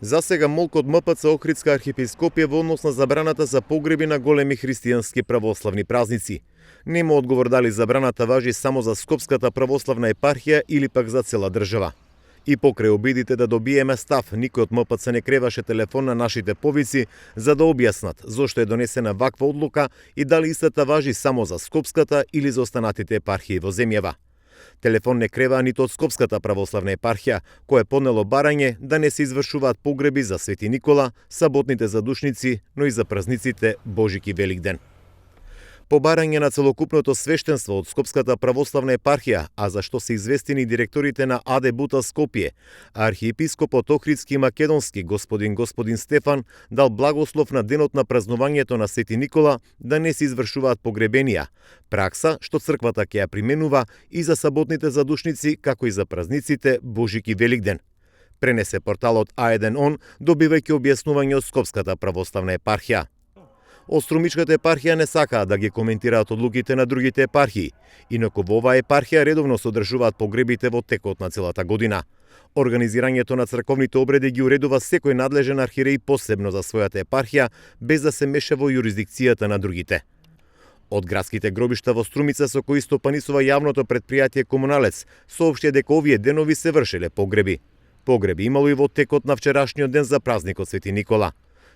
За сега молк од МПЦ Охридска архиепископија во однос на забраната за погреби на големи христијански православни празници. Нема одговор дали забраната важи само за Скопската православна епархија или пак за цела држава. И покрај обидите да добиеме став, никој од МПЦ не креваше телефон на нашите повици за да објаснат зошто е донесена ваква одлука и дали истата важи само за Скопската или за останатите епархии во земјава. Телефон не креваа ниту од Скопската православна епархија, која поднело барање да не се извршуваат погреби за Свети Никола, саботните задушници, но и за празниците Божик и Великден. По барање на целокупното свештенство од Скопската православна епархија, а за што се известени директорите на АД Бута Скопје, архиепископот Охридски и Македонски господин Стефан дал благослов на денот на празнувањето на Свети Никола да не се извршуваат погребенија, пракса што црквата ќе ја применува и за саботните задушници, како и за празниците Божик и Великден. Пренесе порталот А1 добивајќи објаснување од Скопската православна епархија. Од Струмичката епархија не сакаат да ги коментираат одлуките на другите епархии, инаку во оваа епархија редовно се одржуваат погребите во текот на целата година. Организирањето на црковните обреди ги уредува секој надлежен архиереј посебно за својата епархија, без да се меша во јурисдикцијата на другите. Од градските гробишта во Струмица, со кои стопанисува јавното предпријатие Комуналец, соопштија дека овие денови се вршеле погреби. Погреби имало и во текот на вчерашниот ден за празникот Свети Никола.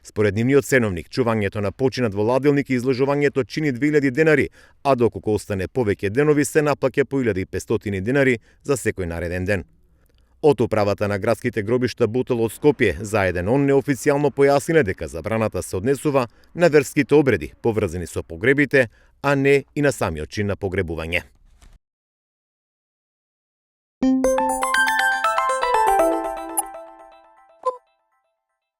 Според нивниот ценовник, чувањето на починат во ладилник и изложувањето чини 2000 денари, а доколку остане повеќе денови се наплаќа по 1500 денари за секој нареден ден. Од управата на градските гробишта Бутел од Скопје заеден неофицијално појасниле дека забраната се однесува на верските обреди поврзани со погребите, а не и на самиот чин на погребување.